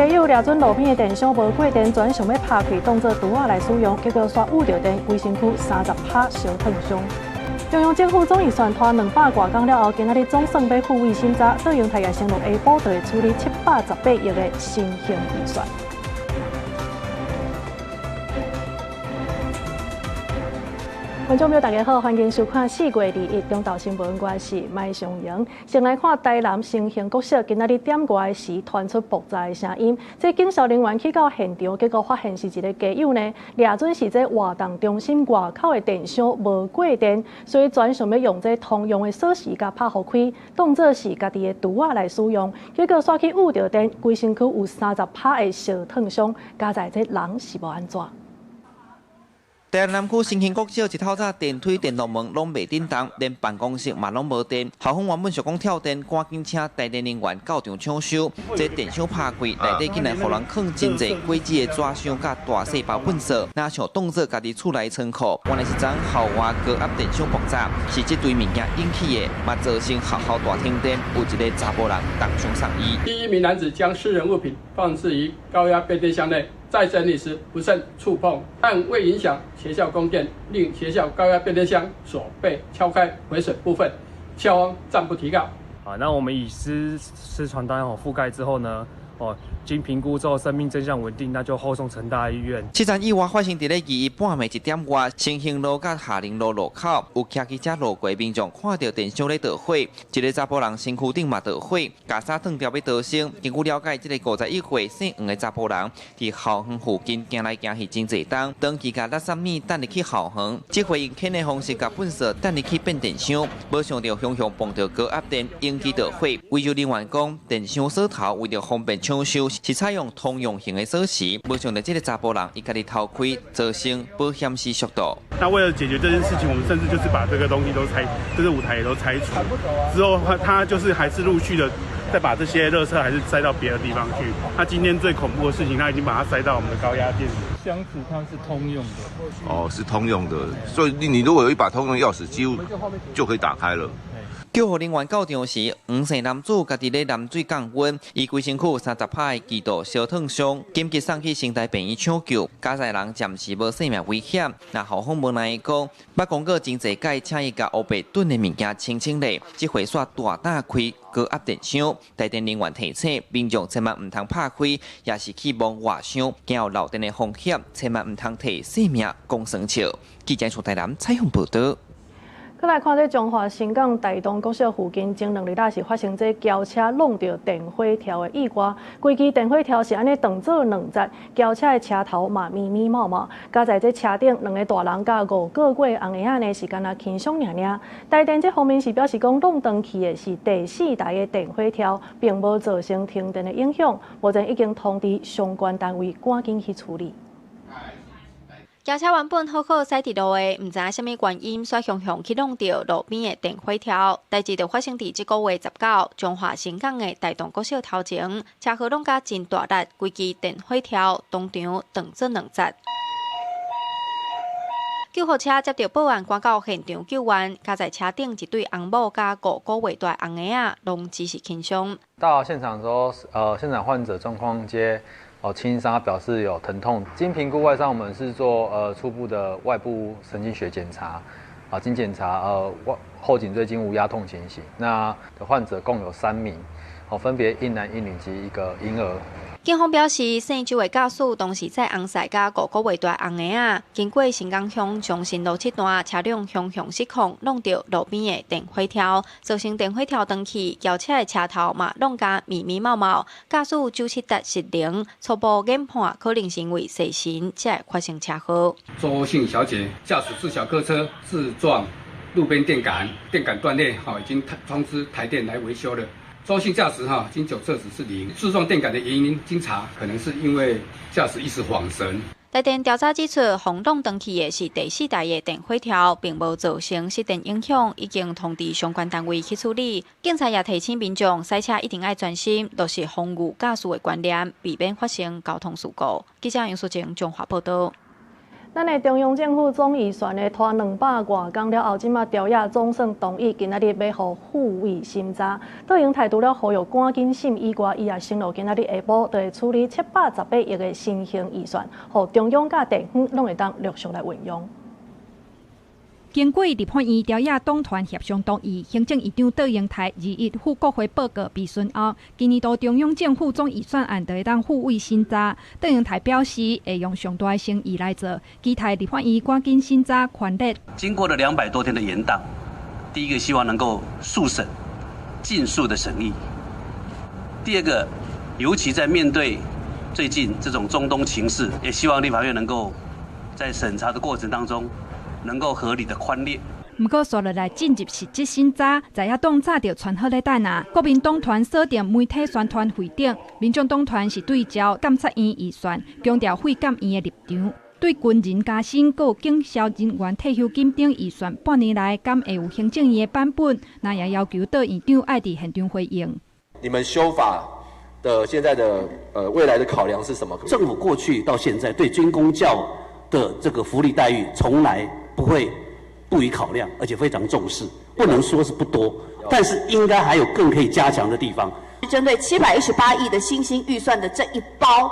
家友掠準路邊的電箱無過電，專想欲拍開當做櫥仔來使用，結果煞捂著電，規身軀30趴燒燙傷。中央政府總預算拖200外工了後，今仔日總算欲付委審查，倒用太陽星落下晡就會處理718億的新型預算。觀眾朋友，大家好，歡迎收看4月21中晝新聞，我是麥尚瑩。先來看台南新興國小今仔日點外時傳出爆炸的聲音，這警消人員去到現場，結果發現是一个家友呢，掠準是這活動中心外口的電箱無過電，所以專想欲用這通用的鎖匙共拍予開，當做是家己的櫥仔來使用，結果煞去捂著電，規身軀有30趴的燒燙傷，佳哉這人是無按怎。台南區新興國小一透早電梯、電動門攏袂振動，連辦公室嘛攏無電。校方原本想講跳電，趕緊請台電人員到場搶修。這電箱拍開，內底竟然予人囥真濟果子的紙箱佮大細包糞掃，若像當做家己厝內倉庫。原來是昨校外高壓電箱爆炸，是這堆物件引起的，嘛造成學校大停電，有一个查埔人重傷送醫。第一名男子將私人物品放置於高壓變電箱內。在整理時不慎觸碰，但未影響學校供電，令學校高壓變電箱鎖被敲開毀損部分，校方暫不提告。啊，那我們以濕床單哦覆蓋之後呢，哦，經評估之後生命徵象穩定，那就後送成大醫院。這樁意外發生佇咧21半暝1點外，新興路佮下寧路路口，有騎機車路過民眾看著電箱咧著火，一个查埔人身軀頂嘛著火，共衫脫掉欲逃生。根據了解，這个51歲姓黃的查埔人，佇校園附近行來行去真濟冬，長期共垃圾物擲入去校園，這回用牽的方式共糞掃擲入去變電箱，無想著雄雄碰著高壓電，引起著火。維修人員講，電箱鎖頭為著方便搶修，是採用通用型的鎖匙，無想著這个查埔人伊家己偷開，造成保險絲速度。那為了解決這件事情，我們甚至就是把這個東西都拆，這個舞台也都拆除。之後他就是還是陸續的再把這些垃圾還是塞到別的地方去。他今天最恐怖的事情，他已經把它塞到我們的高壓電箱子，它是通用的。哦，是通用的，所以你如果有一把通用鑰匙，幾乎就可以打開了。救護人員到場時，黃姓男子家己咧淋水降溫，伊規身軀30趴的輕度燒燙傷，緊急送去成大病院搶救。佳哉人暫時無性命危險。那校方無奈講，捌講過真濟擺，請伊共烏白囤的物件清清咧，這回煞大膽開高壓電箱。台電人員提醒民眾千萬毋通拍開，也是去摸外箱，驚有漏電的風險，千萬毋通提性命講耍笑。記者從台南採訪報導。閣來看這彰化新港大同國小附近，前兩日仔是發生這轎車挵著電火柱的意外。規支電火柱是按呢斷做兩截，轎車的車頭嘛密密麻麻。佳哉這車頂兩个大人佮5個月紅嬰仔呢，是干焦輕傷爾爾。台電這方面是表示講，挵斷去的是第四台的電火柱，並無造成停電的影響。目前已經通知相關單位趕緊去處理。轎車原本好好駛佇路的，毋知影啥物原因，煞雄雄去挵著路邊的電火柱。代誌就發生佇這个月19，彰化新港的大同國小頭前，車禍挵甲真大力，規支電火柱當場斷做兩截。救護車接著報案，趕到現場救援，佳哉車頂一對翁某佮5個月大紅嬰仔，攏只是輕傷。到現場之後，現場患者狀況皆輕傷，表示有疼痛。經評估外傷，我們是做初步的外部神經學檢查，啊，經檢查外後頸椎筋無壓痛情形。那的患者共有3名，哦，分別一男一女及一個嬰兒。警方表示，姓周的駕駛當時載翁婿佮5個月大紅嬰仔，經過新港鄉中心路七段，車輛雄雄失控，挵著路邊的電火柱，造成電火柱斷去，轎車的車頭嘛挵甲密密麻麻。駕駛周七達失靈，初步研判可能是因為踅神才會發生車禍。周姓小姐駕駛自小客車自撞路邊電桿，電桿斷裂，已經通知台電來維修了。周姓駕駛哈，經酒測值是0，自撞電桿的原因經查，可能是因為駕駛一時恍神。台電調查指出，予挵斷去的是第四台的電火柱，並無造成失電影響，已經通知相關單位去處理。警察也提醒民眾，駛車一定愛專心，落實防禦駕駛的觀念，避免發生交通事故。記者楊淑靜彰化報導。咱的中央政府總預算呢拖200外工了後，這馬朝野總算同意今仔日欲予付委審查。卓榮泰除了呼籲趕緊審以外，伊也承諾今仔日下晡就會處理718億的新型預算，予中央佮地方攏會當陸續來運用。經過立法院朝野黨團協商同意，行政院長卓榮泰21赴國會報告備詢後，今年度中央政府總預算案就會當付委審查。卓榮泰表示，會用上大的誠意來做，期待立法院趕緊審查權力。經過了200多天的延宕，第一個希望能夠速審、盡速的審議。第二個，尤其在面對最近這種中東情勢，也希望立法院能夠在審查的過程當中，能夠合理的寬列。毋過，紲落來進入實質審查，在野黨早就傳好咧等啊。國民黨團鎖定媒體宣傳費等，民眾黨團是對焦監察院預算，強調廢監院的立場。對軍人加薪、閣警消人員退休金等預算，半年內敢會有行政院的版本？那也要求卓院長愛佇現場回應。你們修法的現在的未來的考量是什麼？政府過去到現在對軍公教的這個福利待遇，從來不會不予考量，而且非常重視。不能說是不多，但是應該還有更可以加強的地方。針對718億的新興預算的這一包，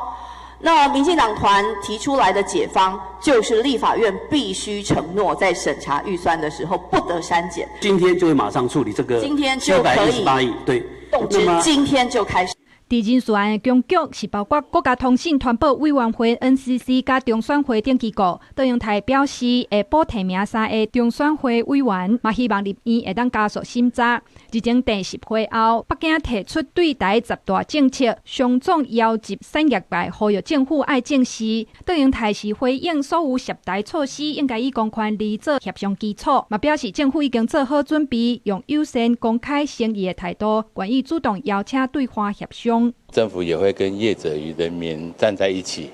那民進黨團提出來的解方，就是立法院必須承諾在審查預算的時候不得刪減。今天就會馬上處理這個。今天就可以718億，對，動之，今天就開始。佇人事案的僵局是包括國家通信傳播委員會 NCC 佮中選會等機構。卓榮泰表示會補提名三个中選會委員，嘛希望立院會當加速審查。日前第十會後，北京提出對台十大政策，雙總邀集產業界呼籲政府愛正視。卓榮泰是回應所有涉台措施應該以公權力做協商基礎，嘛表示政府已經做好準備，用友善、公開、誠意的態度，願意主動邀請對話協商。政府也會跟業者與人民站在一起，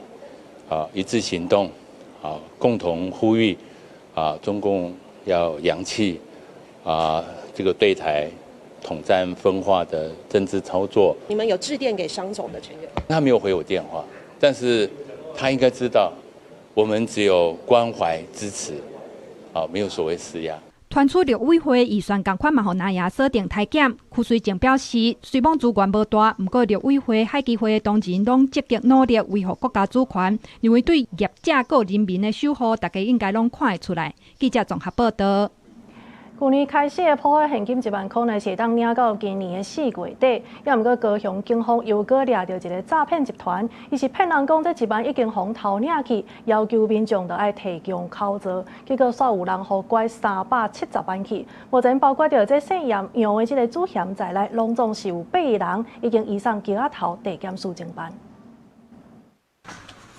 啊，一致行動，啊，共同呼籲，啊，中共要揚棄，啊，這個對台統戰分化的政治操作。你們有致電給商總的成員？他沒有回我電話，但是他應該知道，我們只有關懷支持，啊，沒有所謂施壓。傳出陸委會預算仝款嘛，予南亞鎖定裁減。邱垂正表示，雖罔資源無大，毋過陸委會、海基會的同仁攏積極努力維護國家主權，認為對業者閣人民的守護，大家應該攏看會出來。記者綜合報道。舊年開始的普發現金1萬箍呢，是會當領到今年的4月底。猶毋過高雄警方又閣掠著一个詐騙集團，伊是騙人講這一萬已經予偷領去，要求民眾著愛提供口座，結果煞有人予拐370萬去。目前包括著這姓楊的這个主嫌在內，攏總是有八个人已經移送墘仔頭地檢署偵辦。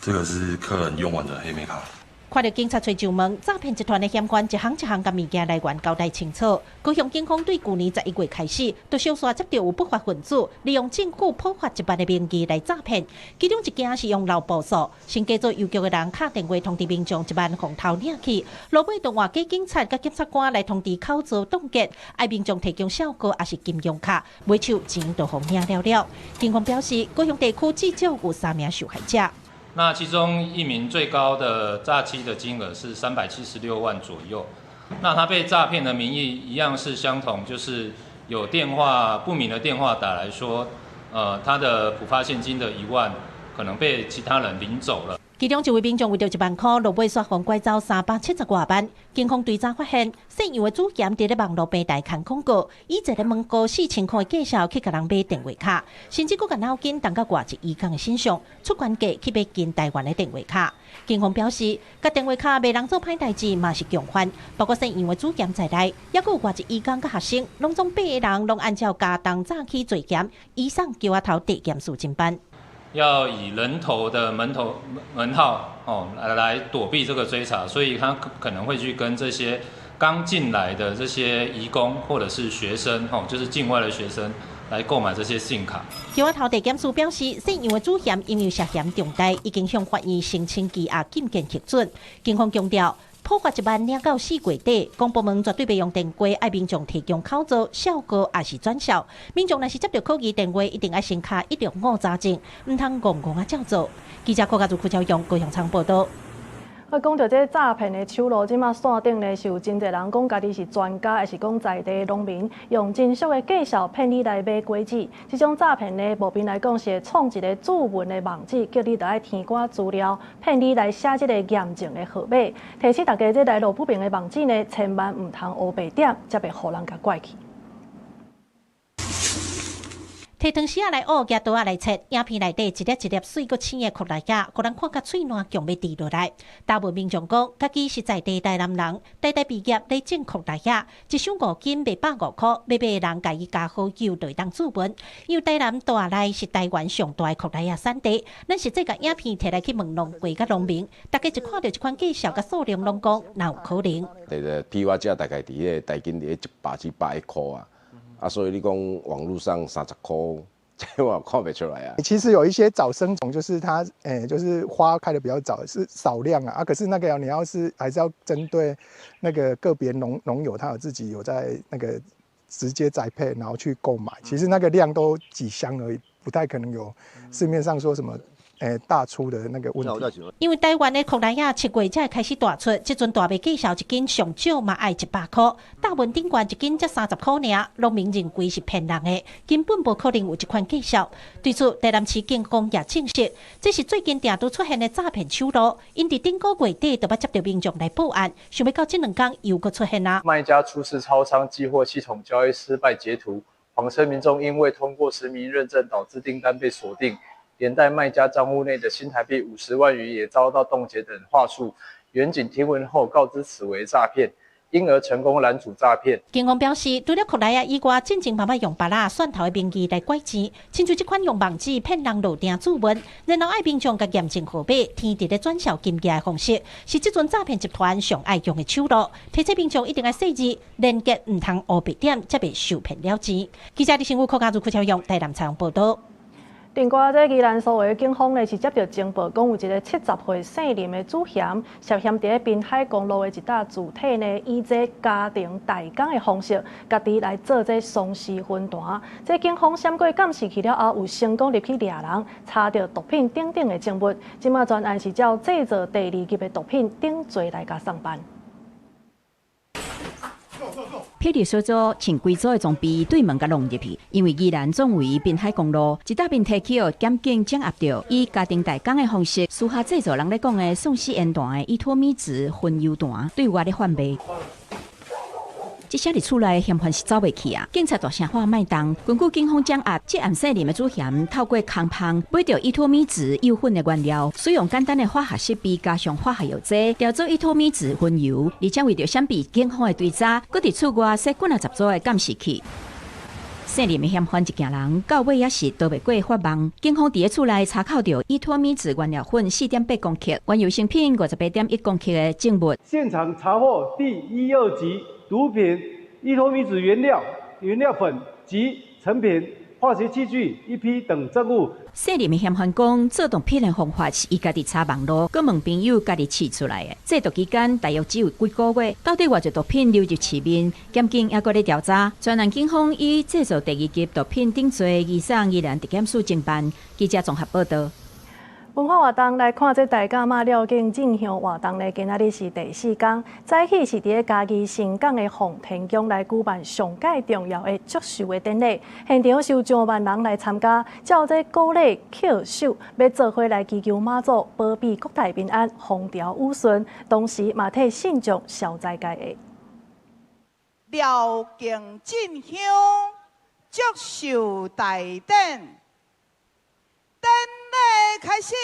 這個是客人用完的黑莓卡。看著警察揣上門，詐騙集團的嫌犯一項一項共物件來源交代清楚。高雄警方對舊年11月開始，就相續接著有不法分子利用政府普發一萬的名義來詐騙。其中一件是用漏報數，先假做郵局的人敲電話通知民眾一萬予偷領去，落尾就換假警察佮檢察官來通知口座凍結，愛民眾提供數據抑是金融卡，尾手錢就予領了了。警方表示，高雄地區至少有三名受害者。那其中一名最高的詐欺的金額是376萬左右。那他被詐騙的名義一樣是相同，就是有電話不明的電話打來說，他的普發現金的1萬可能被其他人領走了。其中一位民眾為著1萬箍，落尾煞予拐走370外萬。警方追查發現，姓楊的主嫌佇咧網路平台刊廣告，以一个問號4000箍的價數去共人買電話卡，甚至閣共腦筋動到外籍移工的身上，出懸價去買近台灣的電話卡。警方表示，共電話卡賣人做歹代誌嘛是共犯，包括姓楊的主嫌在內，猶閣有外籍移工佮學生，攏總八个人攏按照加重詐欺罪嫌，移送墘仔頭地檢署偵辦。要以人頭的門頭門號哦來躲避這個追查，所以他可能會去跟這些剛進來的這些移工或者是學生哦，就是境外的學生來購買這些 SIM 卡。墘仔頭地檢署表示，姓楊的主嫌因為涉嫌重大，已經向法院申請羈押禁見核准。警方強調，普發一萬領到4月底，公部門絕對袂用電話愛民眾提供口座、數據抑是轉數。民眾若是接著可疑電話，一定愛先敲165查證，毋通戇戇仔照做。記者郭家祖、柯超勇高雄場報道。講著這詐騙的手路，這馬線頂呢是有真濟人講家己是專家，抑是講在地農民用真俗的介紹騙你來買果子。這種詐騙呢，無邊來講是會創一個主文的網址，叫你著愛填寡資料，騙你來寫這個驗證的號碼。提醒大家，這來路不明的網址呢，千萬毋通烏白點，才袂予人共拐去。提湯匙仔來挖，舉刀仔來切，影片內底一粒一粒媠閣青的箍來仔，予人看甲喙瀾強欲滴落來。大部分民眾講，家己是在地台南人，台大畢業咧種箍來仔，一箱5斤賣150箍，欲買的人共伊加好友就會當注文。因為台南大內是台灣上大的箍來仔產地，咱實際共影片提來去問農會佮農民，大家一看著這款介紹佮數量，攏講哪有可能？對對，批發價大概佇彼個台斤佇100至110箍啊。啊，所以你講網路上30箍，這我看袂出來啊。其實有一些早生種，就是它，就是花開得比較早，是少量啊。啊，可是那個你要是還是要針對那個個別農友，他有自己有在那個直接栽培，然後去購買，其實那個量都幾箱而已，不太可能有市面上說什麼。大出的那個問題。因為台灣的箍來仔7月才會開始大出，這陣大賣介紹一斤上少嘛愛100箍，大文頂懸一斤才30箍爾，農民認為是騙人的，根本無可能有這款介紹。對此，台南市警方也證實，這是最近定都出現的詐騙手路，𪜶佇頂個月底就捌接著民眾來報案，想欲到這兩工又閣出現啊。賣家出示超商寄貨系統交易失敗截圖，謊稱民眾因未通過實名認證導致訂單被鎖定。連帶賣家帳戶內的新台幣50萬餘也遭到凍結等話術，員警聽聞後告知此為詐騙，因而成功攔阻詐騙。警方表示，除了箍來仔以外，進前嘛捌用芭樂、蒜頭的名義來拐錢，親像這款用網址騙人落訂注文，然後愛民眾共驗證號碼，填佇咧轉銷金額的方式，是這陣詐騙集團上愛用的手路。提醒民眾一定愛細緻連結，毋通烏白點，才袂受騙了錢。記者李新武、柯家如、柯超勇台南採訪報導。另外，這宜蘭蘇澳警方呢是接著情報，講有一個70歲姓林的主嫌，涉嫌佇咧濱海公路的一搭主體呢，以這家庭代工的方式，家己來做這喪屍熏壇。這警方閃過監視器了後，有成功入去掠人，查著毒品等等的證物。這馬專案是照製造第二級的毒品等罪來共送辦。霹靂小組穿規組的裝備對門共弄入去，因為宜蘭總圍濱海公路一搭面提起檢警掌握著，以家庭代工的方式私下製造人咧講的喪屍煙彈的依托咪酯熏油彈，對外咧販賣。這下佇厝內嫌犯是走袂去啊！警察大聲喊莫動，根據警方掌握，這暗姓林的主嫌透過空芳買著依托咪酯幼粉的原料，使用簡單的化學設備加上化學藥劑調做依托咪酯熏油，而且為著閃避警方的追查，閣佇厝外設幾若十組的監視器。姓林的嫌犯一行人到尾也是逃袂過法網。警方佇咧厝內查扣著依托咪酯原料粉4.8公克，原油成品58.1公克的證物。現場查獲第一、二級毒品依托咪酯原料、原料粉及成品、化學器具一批等證物。姓林的嫌犯講，做毒品的方法是伊家己查網路，閣問朋友家己試出來的。製毒期間大約只有幾個月，到底偌濟毒品流入市面，檢警猶閣咧調查。專案警方以製造第二級毒品等罪，移送宜蘭地檢署偵辦。記者綜合報導。文化活動來看，這大甲媽繞境進香活動呢，今仔日是第四工。早起是佇咧嘉義新港的奉天宮來舉辦上蓋重要的祝壽的典禮，現場是有上萬人來參加，照這古禮叩首，欲做伙來祈求媽祖保庇國泰民安、風調雨順，同時嘛替信眾消災解厄。繞境進香，祝壽大典。典禮開始。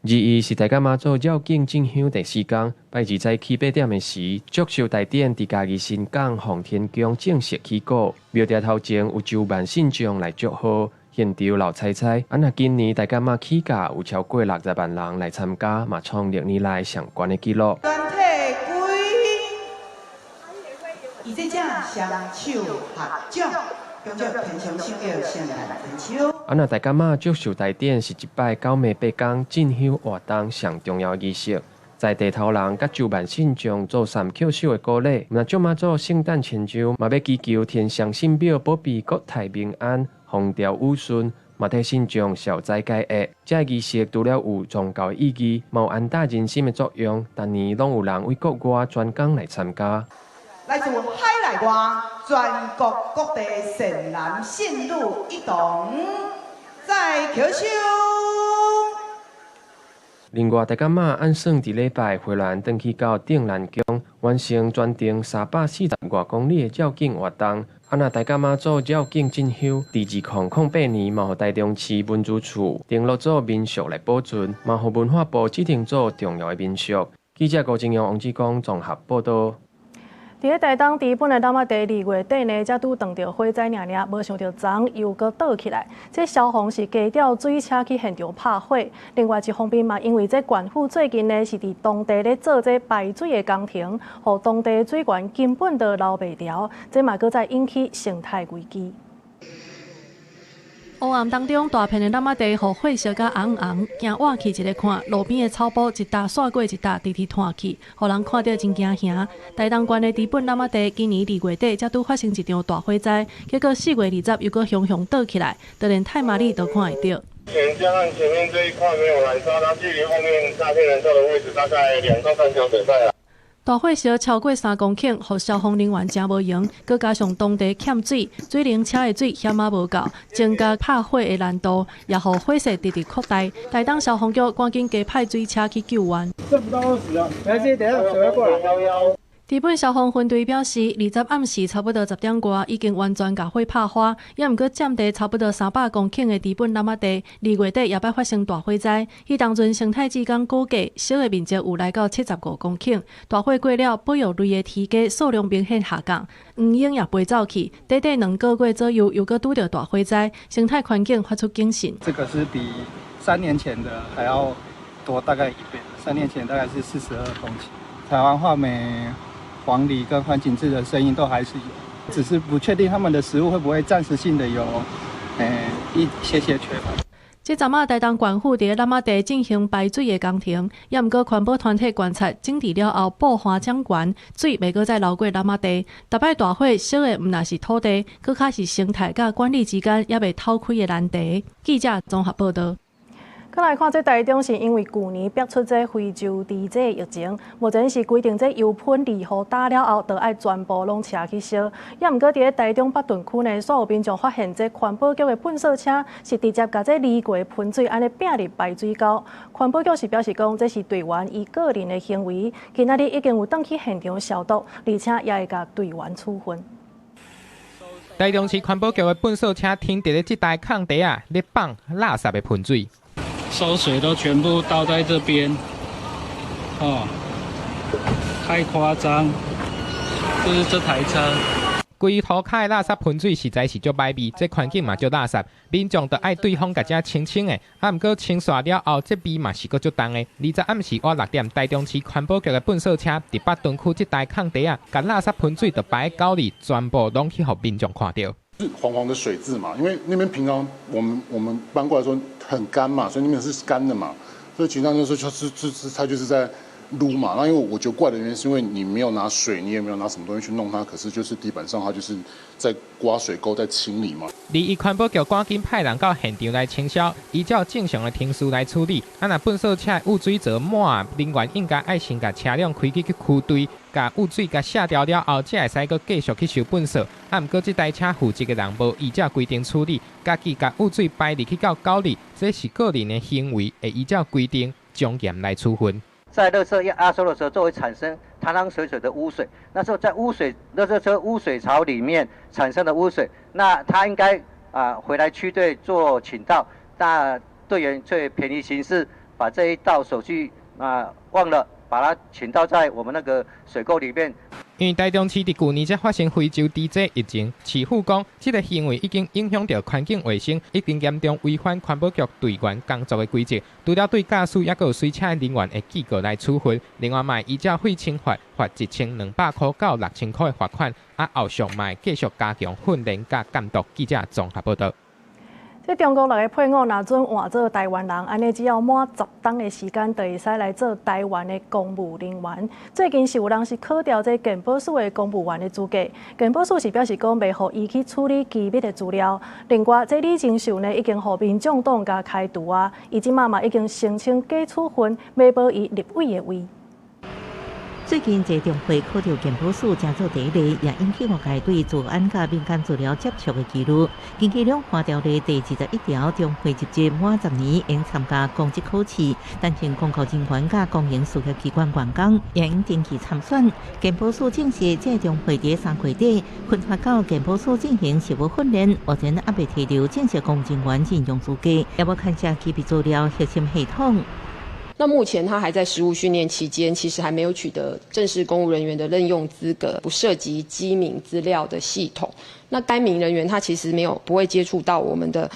21是大甲媽祖繞境進香第四工，拜二早起8點的時，祝壽大典佇嘉義新港奉天宮正式起鼓。廟埕頭前有上萬信眾來祝賀，現場鬧彩彩。啊，若今年大甲媽起駕有超過60萬人來參加，嘛創歷年來上懸的紀錄。全體歸，伊這只雙手合掌。啊！若大甲媽祝壽大典是一擺九暝八工進香活動上重要儀式，在地頭人佮上萬信眾做三叩首的古禮，若祝媽祖聖誕千周，嘛欲祈求天上神廟保庇國泰民安、風調雨順，嘛替信眾消災解厄。這个儀式除了有宗教意義，嘛有安踏人心的作用。逐年攏有人為國外專工來參加。來自海內外全國各地善男信女一同在叩首。另外，大甲媽按算佇禮拜回鑾轉去到鎮瀾宮，完成全程340外公里的繞境活動。啊，若大甲媽祖繞境進香，佇2008年嘛，予台中市文資處登錄做民俗來保存，嘛予文化部指定做重要的民俗。記者郭正陽、王志剛綜合報導。佇咧台東知本的湳仔地2月底呢，才拄撞著火災爾爾，無想著昨昏又閣倒起來。這消防是加調水車去現場拍火。另外一方面嘛，因為這縣府最近呢是佇當地咧做這排水的工程，予當地水源根本就流袂牢，這嘛閣再引起生態危機。烏暗當中，大片的湳仔地予火燒甲紅紅，驚倚去一个看，路邊的草埔一搭煞過一搭，直直湠去，予人看著真驚嚇。台東縣的知本湳仔地，今年2月底才拄發生一場大火災，結果4月20又閣雄雄倒起來，就連太麻里都看會著。前江岸前面這一塊沒有燃燒，它距離後面大片燃燒的位置大概2到3條水帶啦。大火燒超過3公頃，予消防人員誠無閒，閣加上當地欠水，水龍車的水嫌仔無夠，增加拍火的難度，也予火勢直直擴大。台東消防局趕緊加派水車去救援。剩不到20啊，沒關係，等下水會過來。知本消防分隊表示，20暗時差不多10點外，已經完全共火拍花。猶毋過佔地差不多300公頃的知本湳仔地，2月底也捌發生大火災。彼當陣生態志工估計，燒的面積有來到75公頃。大火過了，保育類的雉雞數量明顯下降，黃鶯也飛走去。短短2個月左右，又閣拄著大火災，生態環境發出警訊。這個是比3年前的還要多大概一倍。3年前大概是42公頃。台灣畫眉、黃鸝跟環頸雉的聲音都還是有，只是不確定他們的食物會不會暫時性的有，一些些缺乏。這陣仔台東縣府佇湳仔地進行排水的工程，猶毋過環保團體觀察整治了後，布花漲懸，水袂閣再流過湳仔地。逐擺大火燒的毋但是土地，閣較是生態佮管理之間猶未透開的難題。記者綜合報導。閣來看，這台中是因為舊年爆出這非洲豬瘟疫情，目前是規定這油噴二雨打了後，就愛全部攏車去燒。猶毋過佇咧台中北屯區呢，煞有民眾發現這環保局的糞掃車是直接共這犁溝噴水按呢拚入排水溝。環保局是表示講，這是隊員伊個人的行為，今仔日已經有轉去現場消毒，而且也會共隊員處分。台中市環保局的糞掃車停佇咧這台空地仔，咧放垃圾的噴水。收水都全部倒在這邊，哦，太誇張！就是這台車，規塗跤的垃圾噴水實在是足歹味，這環境嘛足垃圾，民眾就愛對方共遮清清的。啊，毋過清煞了後，這味嘛是閣足重的。20暗時倚6點，台中市環保局的糞掃車佇北屯區這台空地仔，共垃圾噴水就擺喺溝裡，全部攏去予民眾看著。是黃黃的水漬嘛，因為那邊平常我們搬過來說很乾嘛，所以那邊是乾的嘛，所以其實那時候就是它就是在擼嘛。那因為我覺得怪的原因是因為你沒有拿水，你也沒有拿什麼東西去弄它，可是就是地板上它就是在刮水溝在清理嘛。離環保局趕緊派人到現場來清消，依照正常的程序來處理。啊，若糞掃車污水槽滿，人員應該愛先共車輛開去去區隊，共污水共卸掉了後，才會使閣繼續去收糞掃。啊，毋過這台車負責的人無依照規定處理，家己共污水排入去到溝裡，這是個人的行為，會依照規定從嚴來處分。在垃圾壓縮的時候，就會產生湯湯水水的污水。那時候在污水垃圾車污水槽裡面產生的污水，那他應該回來區隊做傾倒，那隊員卻便宜行事，把這一道手續忘了，把它傾倒在我們那個水溝裡面。因為台中市佇舊年才發生非洲豬瘟疫情，市府講這個行為已經影響著環境衛生，已經嚴重違反環保局隊員工作的規則。除了對駕駛抑閣有隨車人員會記過來處分，另外嘛會依照廢清法罰1200塊到6000塊的罰款。啊，後續嘛會繼續加強訓練佮監督。記者綜合報導。這中國六个配偶若準換做台灣人，按呢只要滿10冬的時間，就會使來做台灣的公務人員。最近是有人是考掉這健保署的公務員的資格，健保署是表示講袂予伊去處理機密的資料。另外，這李貞秀呢已經予民眾黨共開除啊，伊這馬嘛已經申請解處分，欲保伊立委的位。最近，這中會考著健保署成做第一例，也引起外界對資安佮民間資料接觸的疑慮。根據兩岸條例第21條，中會入職滿十年應參加公職考試，擔任公務人員佮公營事業機關員工，也應登記參選。健保署證實，這中會佇3月底分發到健保署進行實務訓練，目前猶未提著正式公務人員任用資格，也無牽涉機密資料核心系統。那目前他還在實務訓練期間，其實還沒有取得正式公務人員的任用資格，不涉及機敏資料的系統。那該名人員他其實沒有不會接觸到我們的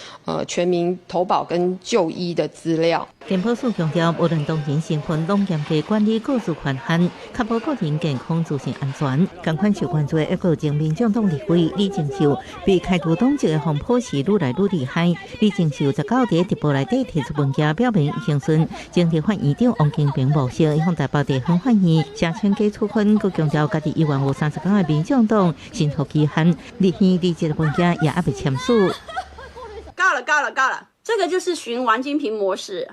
全民投保跟就醫的資料。健保署強調，無論當人身份，攏嚴格管理個資權限，確保個人健康資訊安全。仝款受關注的一個前民眾黨立委李貞秀被開除黨籍的風波是愈來愈厲害。李貞秀19佇直播內底提出文件，表明已經順前立法院長王金平模式，向台北地方法院申請解處分，閣強調家己猶原有30工的民眾黨申訴期限，立院離職的文件也猶未簽署。告了，告了，告了，這個就是循王金平模式，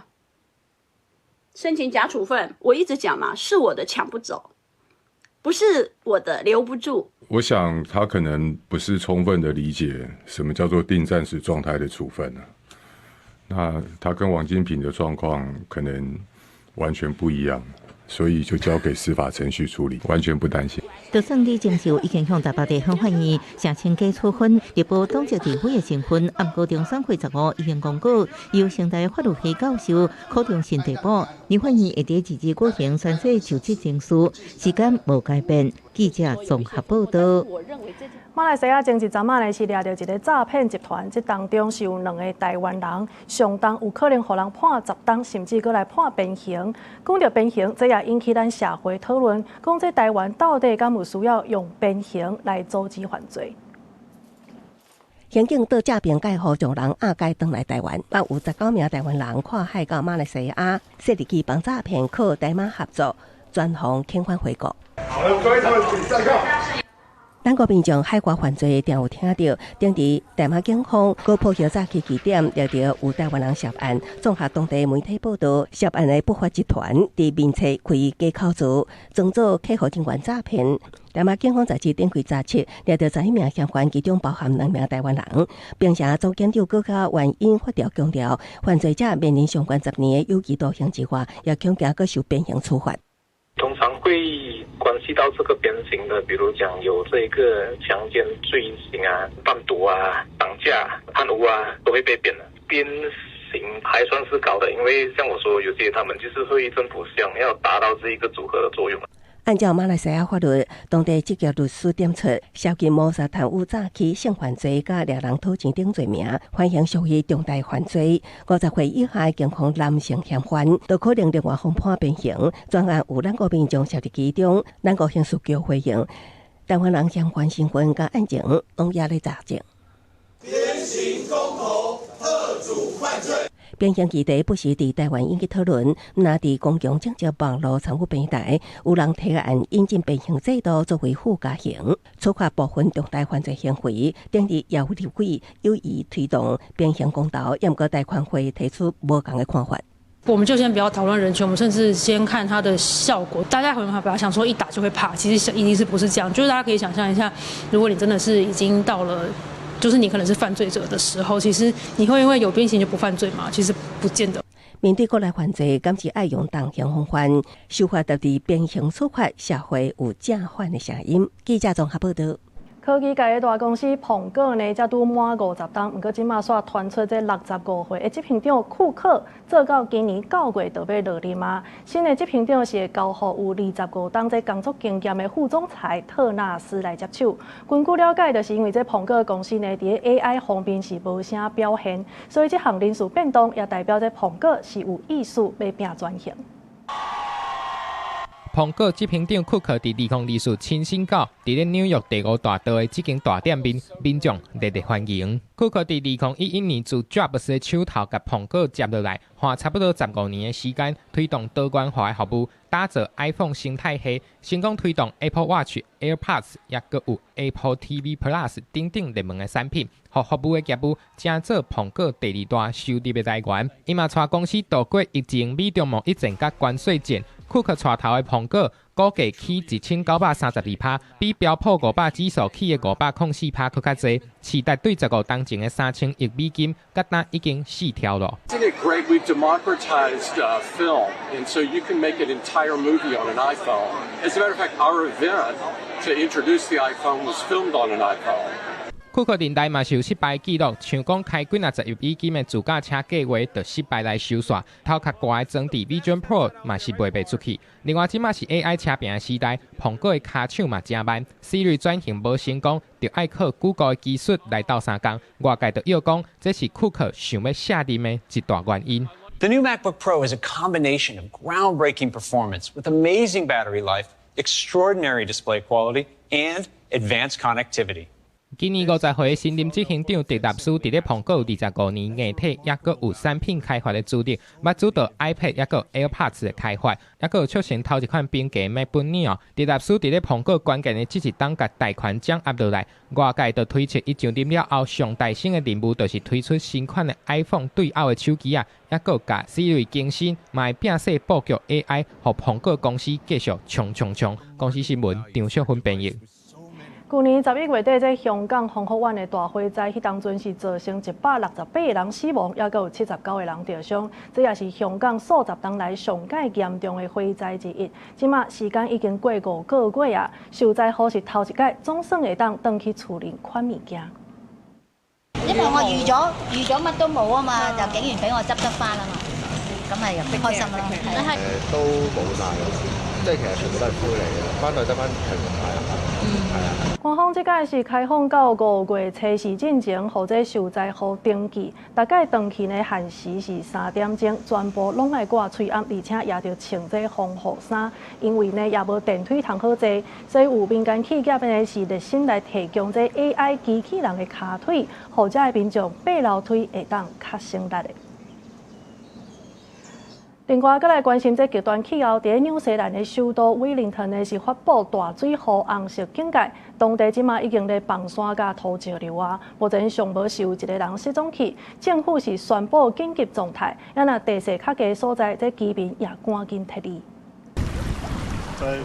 申請假處分。我一直講嘛，是我的搶不走，不是我的留不住。我想他可能不是充分的理解什麼叫做定暫時狀態的處分啊。那他跟王金平的狀況可能完全不一樣。所以就交給司法程序處理，完全不擔心。就算李貞秀已經向台北地方法院申請解處分，力保黨籍立委的身份，毋過中選會15已經公告，由成大法律系教授柯中信遞補，立法院會佇2日舉行宣誓就職程序，時間無改變。記者綜合報道。馬來西亞前一陣仔呢是掠著一个詐騙集團，這當中是有兩个台灣人，上重有可能予人判10冬，甚至閣來判鞭刑。講著鞭刑，這也引起咱社會討論，講這台灣到底敢有需要用鞭刑來阻止犯罪？刑警到詐騙介予將人押解轉來台灣，啊有19名台灣人跨海到馬來西亞，設立去幫詐騙靠台馬合作，專防遣返回國。咱國民眾海外犯罪定有聽著，頂佇大馬警方閣破曉詐欺據點，掠著有台灣人涉案。綜合當地媒體報道，涉案的不法集團佇面冊開假口座，裝作客戶人員詐騙。大馬警方在這頂季查緝，掠著11名嫌犯，其中包含兩名台灣人。檳城總檢長閣較援引法條強調，犯罪者面臨上懸10年的有期徒刑之外，也恐驚閣受鞭刑處罰。通常會關係到這個鞭刑的，比如講有這個強姦罪行啊、販毒啊、綁架、貪污啊，都會被鞭的。鞭刑還算是高的，因為像我說，有些他們就是會政府想要達到這一個組合的作用。按照馬來西亞法律，當地職業律師點出，涉及謀殺、貪污、詐欺、性犯罪、佮掠人討錢等罪名，緩刑屬於重大犯罪。50歲以下的健康男性嫌犯，都可能另外予判鞭刑。專案有咱國民眾涉佇其中，咱國刑事局回應，台灣人嫌犯身份佮案情攏猶咧查證。鞭刑公投，嚇阻犯罪。鞭刑議題不時佇台灣引起討論，若佇公共政治網路參與平台，有人提案引進鞭刑制度作為附加刑，處罰部分重大犯罪行為。頂日也有立委有意推動鞭刑公投，毋過台權會提出無仝的看法。我們就先不要討論人權，我們甚至先看它的效果。大家可能把它想說一打就會怕，其實一定是不是這樣。就是大家可以想象一下，如果你真的是已經到了。就是你可能是犯罪者的時候，其實你會因為有鞭刑就不犯罪嗎？其實不見得。面對國內犯罪，敢是愛用重刑防範，修法導致鞭刑處罰，社會有正反的聲音。記者綜合報道。科技界的大公司蘋果呢，才拄滿50冬，毋過這馬煞傳出這65歲的執行長庫克做到今年9月就欲落任啊。新的執行長是會交予有25冬這工作經驗的副總裁特納斯來接手。根據了解，就是因為這蘋果公司呢，佇 AI 方面是無啥表現，所以這項人事變動也代表這蘋果是有意思欲拼轉型。蘋果執行長庫克佇2024親身到佇咧紐約第五大道的這間大店面，民眾熱烈歡迎。庫克佇2011年自 Jobs 的手頭共蘋果接落來，花差不多15年的時間推動多元化的服務，打造 iPhone 生態系，成功推動 Apple Watch、AirPods，抑閣有 Apple TV Plus 等等熱門的產品，予服務的業務成做蘋果第二大收入的來源。伊嘛帶公司度過疫情、美中貿易戰佮關稅戰，庫克帶頭的蘋果股價起1932%，比標普500指數起的504%閣較濟，市值對15冬前的3000億美金，佮今已經四跳囉。 Isn't it great? We've democratized film, and so you can make an entire movie on an iPhone. As a matter of fact, our event to introduce the iPhone was filmed on an iPhone. 庫克任內嘛是有失敗記錄，像講開幾若十億美金的自駕車計劃，就失敗來收煞。頭殼懸的裝置 Vision Pro 嘛是賣袂出去。另外，這馬是 AI 車餅的時代，蘋果的跤手嘛誠慢，Siri 轉型無成功，就愛靠 Google 的技術來鬥相共。外界就臆講，這是庫克想欲卸任的一大原因。 The new MacBook Pro is a combination of groundbreaking performance with amazing battery life, extraordinary display quality, and advanced connectivity. 今年50歲新任執行長迪納斯佇咧蘋果有25年硬體，抑閣有產品開發的資歷，捌主導 iPad 抑閣 AirPods 的開發，抑閣有促成頭一款平價 MacBook Neo。迪納斯佇咧蘋果關鍵的這一冬共大權掌握落來，外界就推測伊上任了後上大先的任務就是推出新款的 iPhone 對摳的手機仔，抑閣共 Siri 更新，嘛會摒細布局 AI，予蘋果公司繼續衝衝衝。公視新聞張淑芬編譯。舊年11月底，這香港豐福苑的大火災，彼當陣是造成168個人死亡，抑閣有79個人著傷。這也是香港數十冬來上蓋嚴重的火災之一。這馬時間已經過5個月啊，受災戶是頭一擺，總算會當轉去厝裡款物件。因為我預咗乜都冇啊嘛，就竟然俾我執得返啊嘛，咁咪開心咯。都冇晒，即係其實全部都係灰嚟嘅，返到得返平牌啦，係啊。官方這擺是開放到5月初四進前，予這受災戶登記。逐擺轉去呢限時是3點鐘，全部攏愛掛喙罨，而且也著穿這防護衫。因為呢也無電梯通好坐，所以有民間企業呢是熱心來提供這 AI 機器人的跤腿，予遮的民眾爬樓梯會當較省力的。另外，閣來關心這極端氣候，佇咧紐西蘭的首都威靈頓呢是發布大水雨紅色警戒，當地這馬已經咧崩山佮土石流啊。目前上無是有一個人失蹤去，政府是宣布緊急狀態，啊若地勢較低所在，這居民也趕緊撤離。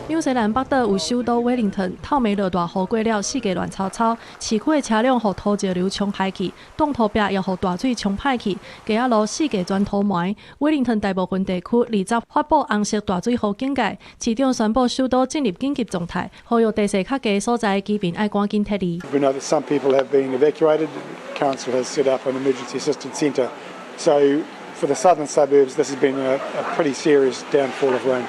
紐西蘭北島有首都威靈頓，透暝落大雨過了，四界亂糟糟，市區的車輛予土石流沖歹去，擋土壁也予大水沖歹去，街仔路四界全塗埋。威靈頓大部分地區二十發布紅色大水雨警戒，市長宣布首都進入緊急狀態，呼籲地勢較低所在的居民愛趕緊撤離。 We know that some people have been evacuated. Council has set up an emergency assistance centre. So for the southern suburbs, this has been a pretty serious downfall of rain.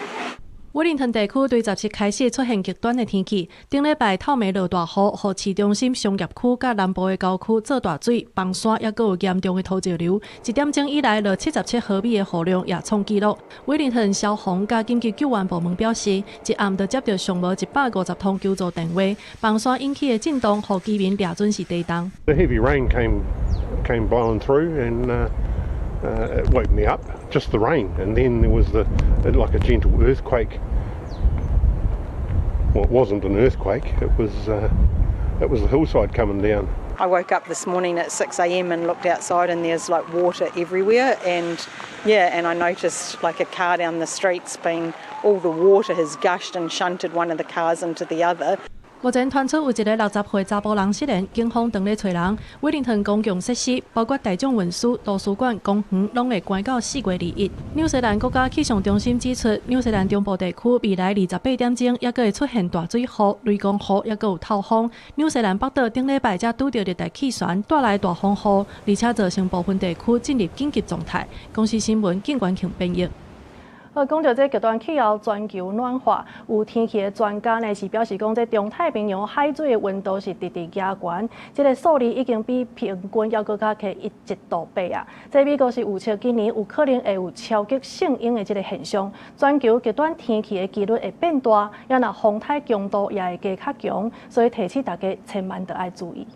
威靈頓地區對17開始出現極端的天氣，頂禮拜透暝落大雨，予市中心商業區佮南部的郊區做大水、崩山，抑閣有嚴重的土石流。1點鐘以來落77毫米的雨量也創紀錄。威靈頓消防佮緊急救援部門表示，一暗就接著上無150通求助電話，崩山引起的震動，予居民掠準是地動。 The heavy rain came blowing through and it woke me up. Just the rain, and then there was the like a gentle earthquake. Well, it wasn't an earthquake. It was the hillside coming down. I woke up this morning at 6 a.m. and looked outside and there's like water everywhere and yeah, and I noticed like a car down the street's been, all the water has gushed and shunted one of the cars into the other. 目前傳出有一个60歲查埔人失聯，警方正咧揣人。威靈頓公共設施，包括大眾運輸、圖書館、公園，攏會關到4月21。紐西蘭國家氣象中心指出，紐西蘭中部地區未來28點鐘猶閣會出現大水雨、雷公雨，猶閣有透風。紐西蘭北島頂禮拜才拄著熱帶氣旋帶來大風雨，而且造成部分地區進入緊急狀態。公視新聞，景元慶編譯。講著這極端氣候全球暖化，有天氣的專家呢是表示講，這中太平洋海水的溫度是直直加懸，這個數字已經比平均猶閣較低1.8度啊。這美國是預測今年有可能會有超級聖嬰的這個現象，全球極端天氣的幾率會變大，也若風颱強度也會加較強，所以提醒大家千萬著愛注意。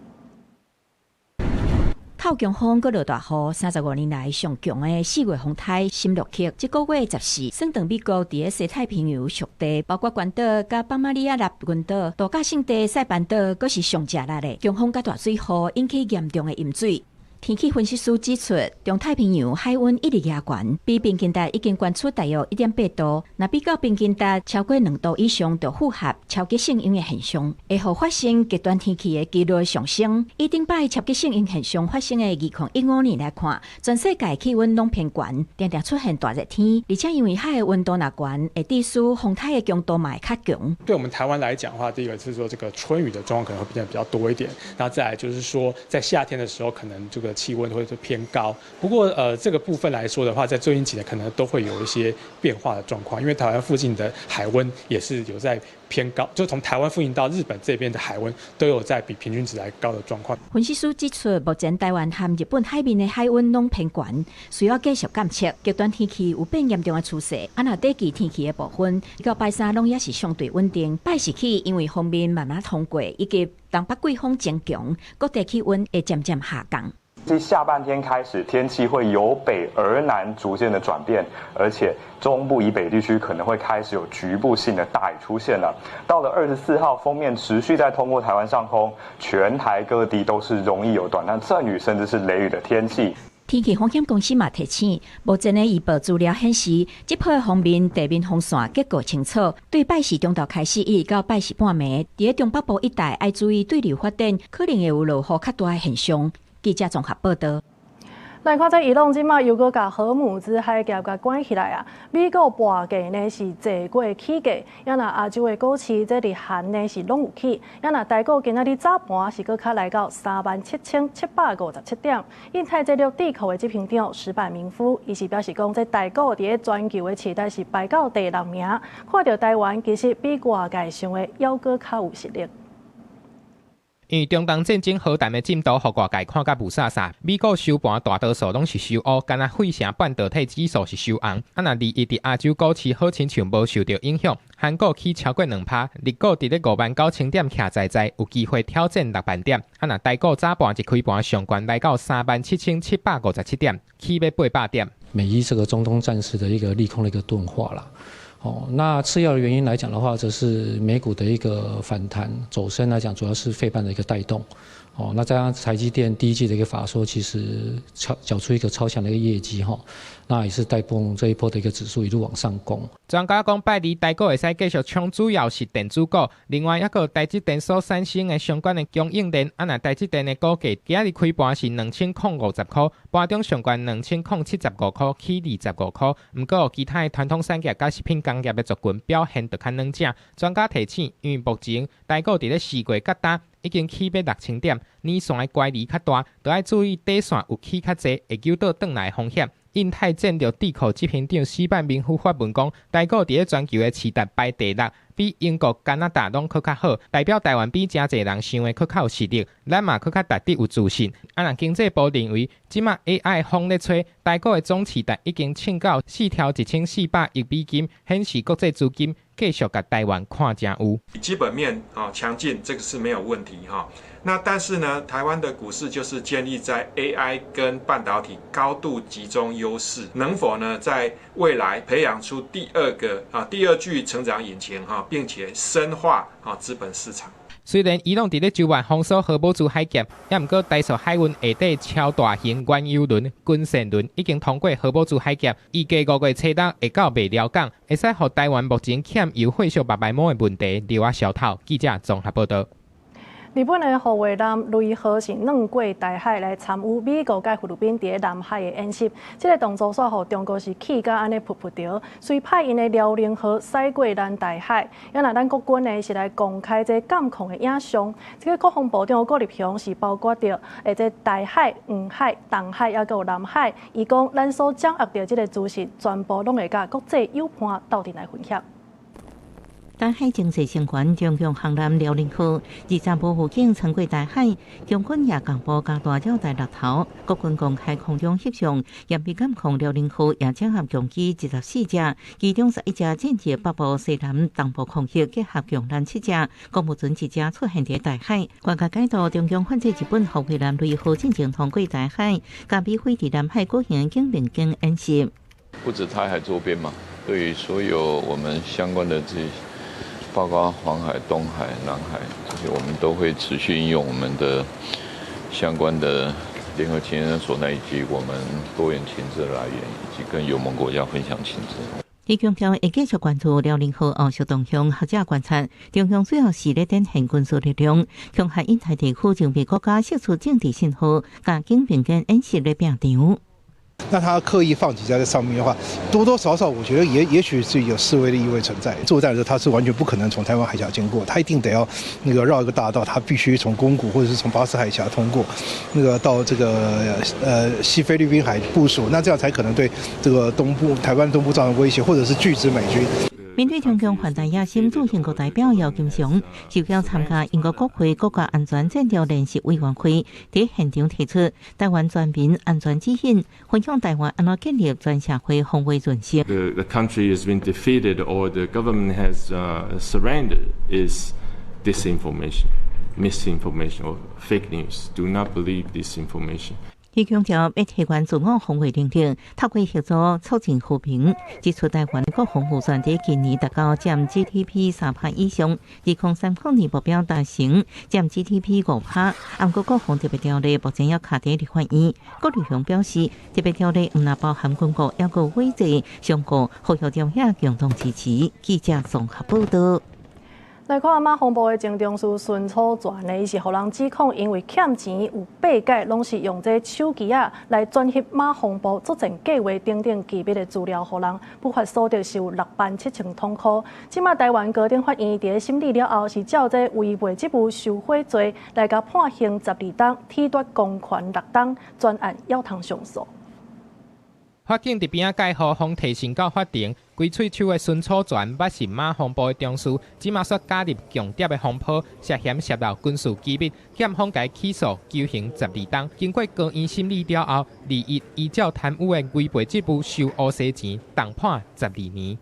透強風閣落大雨，35年來上強的四月風颱森洛克，這個月14，算當美國佇咧西太平洋屬地，包括關島佮北馬里亞納群島、度假勝地塞班島，閣是上食力的。強風佮大水雨引起嚴重的淹水。天氣分析師指出，中太平洋海溫一直加懸，比平均值已經懸出大約1.8度。若比較平均值超過2度以上，就符合超級聖嬰的現象，會予發生極端天氣的幾率上升。以頂擺超級聖嬰現象發生的2015年來看，全世界氣溫攏偏懸，定定出現大熱天，而且因為海的溫度若懸，會致使風颱的強度嘛會較強。對我們台灣來講的話，第一個是說這個春雨的狀況可能會變得比較多一點，那再來就是說在夏天的時候，可能這個氣溫會偏高。不過，這個部分來說的話，在最近幾年可能都會有一些變化的狀況，因為台灣附近的海溫也是有在偏高，就從台灣附近到日本這邊的海溫都有在比平均值來高的狀況。分析師指出，目前台灣和日本海面的海溫攏偏懸，需要繼續監測極端天氣有變嚴重的趨勢。啊，若短期天氣的部分，到拜三攏猶是相對穩定。拜四起，因為鋒面慢慢通過，以及東北季風增強，各地氣溫會漸漸下降。這下半天開始，天氣會由北而南逐漸的轉變，而且中部以北地區可能會開始有局部性的大雨出現了。到了24號，鋒面持續在通過台灣上空，全台各地都是容易有短暫陣雨，甚至是雷雨的天氣。天氣風險公司嘛提醒，目前的預報資料顯示，這波鋒面地面風線結構清楚，對拜四中晝開始一直到拜四半暝，佇中北部一帶愛注意對流發展，可能會有落雨較大的現象。記者綜合報道。來看這伊朗這馬又閣共荷姆茲海峽共關起來啊！美國盤價呢是坐過起價，也若亞洲的股市這日韓呢是攏有起，也若台股今仔日早盤是閣較來到37,757點。印太戰略智庫的執行長矢板明夫，伊是表示講，這台股佇咧全球的市值是排到第六名，看著台灣其實比外界想的猶閣較有實力。因為中東戰爭和談的進度，予外界看甲霧煞煞。美股收盤大多數攏是收烏，干焦費城半導體指數是收紅。啊，若二一佇亞洲股市好親像無受著影響，韓股起超過2%，日股佇咧59,000點徛在在，有機會挑戰6萬點。啊，若台股早盤一開盤上懸來到37,757點，起欲800點。美伊這個中東戰事的一個利空的一個鈍化啦。哦，那次要的原因來講的話，則是美股的一個反彈走升來講，主要是費半的一個帶動。哦，那加上台積電第一季的一個法說，其實超繳出一個超強的一個業績哈，那也是帶動這一波的一個指數一路往上攻。專家講，拜二台股會使繼續衝，主要是電子股，另外一個台積電所產生的相關的供應鏈，啊，若台積電的股價今日開盤是2,050塊，盤中上懸2,075塊，起25塊。毋過其他的傳統產業佮食品工業的族群表現就較軟正。專家提醒，因為目前台股佇咧四月到今已經起欲6,000點，年線的乖離較大，著愛注意短線有起較濟會扭倒轉來風險。印太戰略智庫執行長矢板明夫發文講，台股佇咧全球的市值排第六，比英國、加拿大攏閣較好，代表台灣比誠濟人想的閣較有實力，咱嘛閣較值得有自信。啊，若經濟部認為，這馬 AI 風咧吹，台股的總市值已經衝到4兆1400億美金，顯示國際資金繼續共台灣看誠有。基本面啊強勁，這個是沒有問題哈。那但是呢，台灣的股市就是建立在 AI 跟半導體高度集中優勢，能否呢在未來培養出第二個啊第二具成長引擎哈，並且深化啊資本市場。雖然伊朗佇咧周末封鎖荷姆茲海峽，也毋過台塑海運下底超大型原油輪、軍艦輪已經通過荷姆茲海峽，預計5月初六會到麥寮港，會使予台灣目前欠油血燒目眉毛的問題留仔消頭。記者綜合報道。日本的護衛艦雷號是轉過台海來參與美國佮菲律賓佇南海的演習，這個動作煞予中國是氣甲按呢噗噗著，隨派𪜶的遼寧號駛過咱台海。啊若咱國軍呢是來公開這監控的影像，這個國防部長郭立雄是包括著這台海、黃海、東海猶閣有南海，伊講咱所掌握著這個資訊，全部攏會佮國際友伴鬥陣來分享。台海情勢升懸，中共航艦遼寧號25號警穿過台海，中軍也共部加大繞台獵頭。國軍公開空中翕相，嚴密監控遼寧號也掌握共機24隻，其中11隻進入北部、西南、東部空域，結合共艦7隻，公務船1隻出現佇台海。外界解讀中共反制日本護衛艦雷號進前通過台海，共美菲佇南海舉行肩並肩演習。不止台海周邊嘛，對於所有我們相關的這些。包括黃海、東海、南海這些，我們都會持續運用我們的相關的聯合情報所以及我們多元情資來源，以及跟友盟國家分享情資。伊強調會繼續關注遼寧號後續動向，學者觀察，中共主要是咧展現軍事力量，恐嚇印太地區周邊國家釋出政治信號，共肩並肩演習咧拼場。那他刻意放幾架在上面的話，多多少少我覺得也許是有示威的意味存在。作戰的時候，他是完全不可能從台灣海峽經過，他一定得要那個繞一個大道，他必須從宮古或者是從巴士海峽通過，那個到這個西菲律賓海部署，那這樣才可能對這個東部台灣東部造成威脅，或者是拒止美軍。面對中共犯台野心，駐英國代表姚金祥受邀參加英國國會國家安全戰略聯席委員會，佇現場提出台灣全民安全指引，分享台灣按怎建立全社會防衛韌性。 The country has been defeated or the government has surrendered is disinformation, misinformation or fake news. Do not believe this information. 伊強調欲提懸自我防衛能力，透過合作促進和平。指出台灣國防預算佇今年達到佔 GDP 3趴以上，2030年目標達成佔 GDP 5趴。毋過國防特別條例目前猶卡佇立法院。郭立雄表示，特別條例毋但包含軍購，猶閣委制、商購，呼籲中遐共同支持。記者綜合報道。來看馬防部的前中士孫楚全呢，伊是予人指控因為欠錢有八擺攏是用這手機仔來轉翕馬防部作戰計劃等等機密的資料，予人不法所得是有6萬7千通箍。這馬台灣高等法院佇審理了後，是照這違背職務受賄罪來共判刑12冬，褫奪公權6冬，全案猶通上訴。法警佇邊仔蓋予風提審到法庭，規喙鬚的孫楚全，捌是馬防部的中士，這馬煞加入共諜的風波，涉嫌洩露軍事機密，檢方共起訴求刑12冬。經過高院審理了後，21依照貪污的違背職務收烏西錢，重判12年。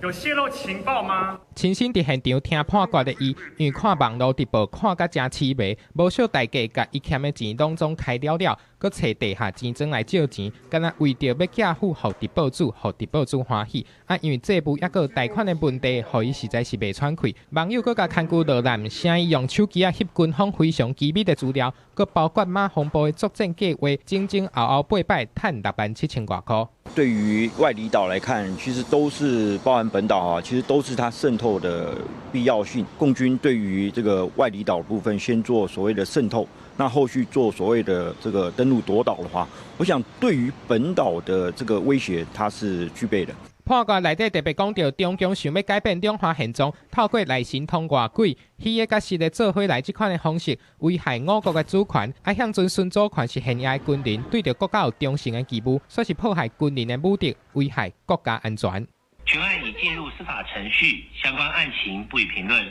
有洩露情報嗎？親身佇現場聽判決的伊，因為看網路直播看甲誠痴迷，無惜代價共伊欠的錢攏總開了了，閣揣地下錢莊來借錢，敢若為著欲寄付予直播主，予直播主歡喜。啊，因為債務猶閣貸款的問題，予伊實在是袂喘氣。網友閣共牽牛落難，聲伊用手機仔翕軍方非常機密的資料，閣包括馬防部的作戰計劃，整整後後八擺趁6萬7千外箍。對於外離島來看，其實都是包含本島啊，其實都是它滲透的必要性。共軍對於這個外離島部分，先做所謂的滲透，那後續做所謂的這個登陸奪島的話，我想對於本島的這個威脅，它是具備的。判決內底特別講著，中共想欲改變兩岸現狀，透過內神通外鬼，虛的佮實的做伙來這款的方式，危害我國的主權。啊，向陣孫祖權是現役的軍人，對著國家有忠誠的義務，煞是破壞軍人的武德，危害國家安全。全案已進入司法程序，相關案情不予評論。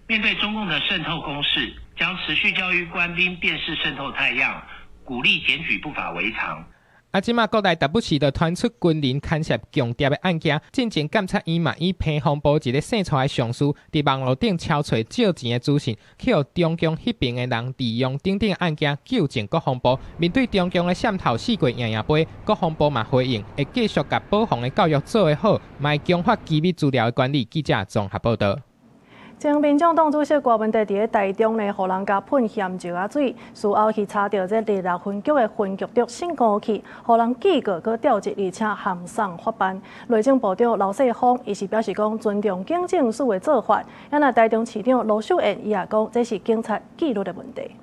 面對中共的滲透攻勢，將持續教育官兵辨識滲透態樣，鼓勵檢舉不法圍藏。啊！這馬國內時不時就傳出軍人牽涉共諜的案件，進前檢察院嘛以彭防部一个姓蔡的上司，佇網路頂抄揣借錢的資訊，去予中共彼爿的人利用等等案件，糾正國防部。面對中共的滲透四界贏贏杯，國防部嘛回應，會繼續共保防的教育做得好，嘛會強化機密資料的管理。記者綜合報道。前民眾黨主席郭文哲佇咧台中呢，予人共噴鹹石仔水，事後去查著這第六分局的分局長姓辜去，予人記過閣調職，而且函送法辦。內政部長劉世鋒伊是表示講尊重警政署的做法，啊若台中市長盧秀燕伊也講這是警察紀律的問題。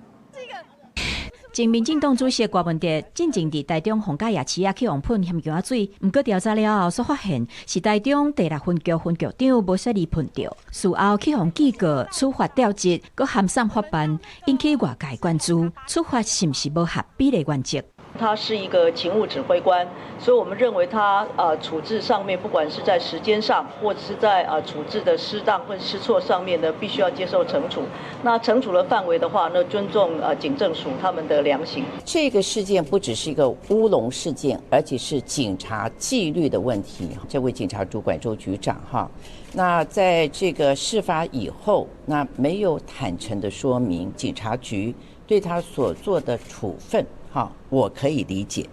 前民進黨主席郭文哲進前佇台中逢甲夜市仔去予噴鹹薑仔水，毋過調查了後所發現是台中第六分局分局長無小心噴著，事後去予記過處罰調職，閣函送法辦，引起外界關注，處罰是毋是無合比例原則？他是一個勤務指揮官，所以我們認為他處置上面，不管是在時間上，或者是在處置的失當或失措上面呢，必須要接受懲處。那懲處的範圍的話，那尊重警政署他們的良心。這個事件不只是一個烏龍事件，而且是警察紀律的問題。這位警察主管周局長哈，那在這個事發以後，那沒有坦誠的說明警察局對他所做的處分。好，我可以理解。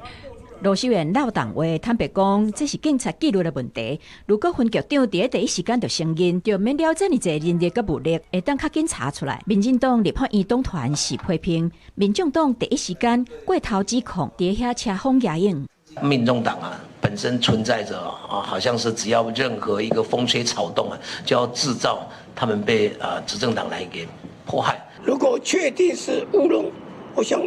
盧秀燕落重話坦白講，這是警察紀律的問題。如果分局長佇第一時間就承認，就免了這麼濟人力佮物力，會當較緊查出來。民進黨立法院黨團是批評，民眾黨第一時間過頭指控，佇遐車風壓影。民眾黨啊，本身存在着啊，好像是只要任何一個風吹草動啊，就要製造他們被執政黨來給迫害。如果確定是烏龍，我想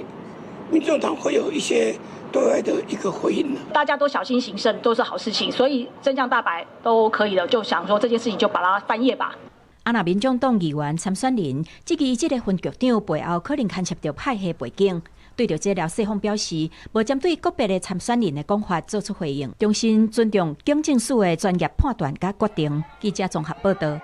民眾黨會有一些對外的一個回應。大家都小心謹慎，都是好事情，所以真相大白都可以了，就想說這件事情就把它翻頁吧。啊，若民眾黨議員參選人質疑這個分局長背後可能牽涉著派系背景，對著這劉世鋒表示，無針對個別的參選人的講法做出回應，衷心尊重警政署的專業判斷佮決定。記者綜合報道。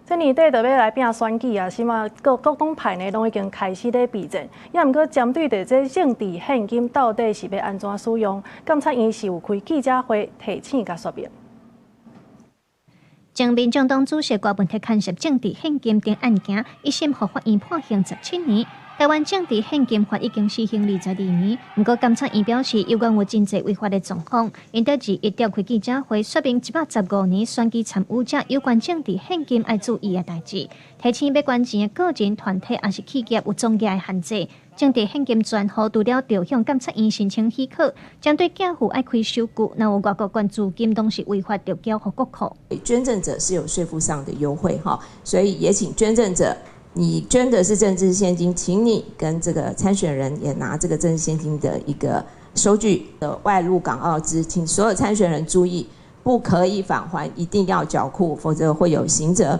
這年底就欲來拼選舉啊，是嘛？各各黨派呢，攏已經開始咧備戰。也毋過針對著這政治獻金到底是欲按怎使用，監察院是有開記者會提醒佮說明。前民眾黨主席郭文哲牽涉政治獻金等案件，一審予法院判刑17年。台灣政治獻金法已經施行22年，毋過監察院表示，猶原有真濟違法的狀況，𪜶佇21召開記者會，說明115年選舉參與者有關政治獻金愛注意的代誌，提醒欲捐錢的個人、團體抑是企業有總額的限制。政治獻金專戶除了著向監察院申請許可，針對寄付愛開收據，若有外國捐資金攏是違法，著繳予國庫。捐贈者是有稅負上的優惠哈，所以也請捐贈者。你捐的是政治獻金，請你跟這個參選人也拿這個政治獻金的一個收據的外陸港澳資，請所有參選人注意，不可以返還，一定要繳庫，否則會有刑責。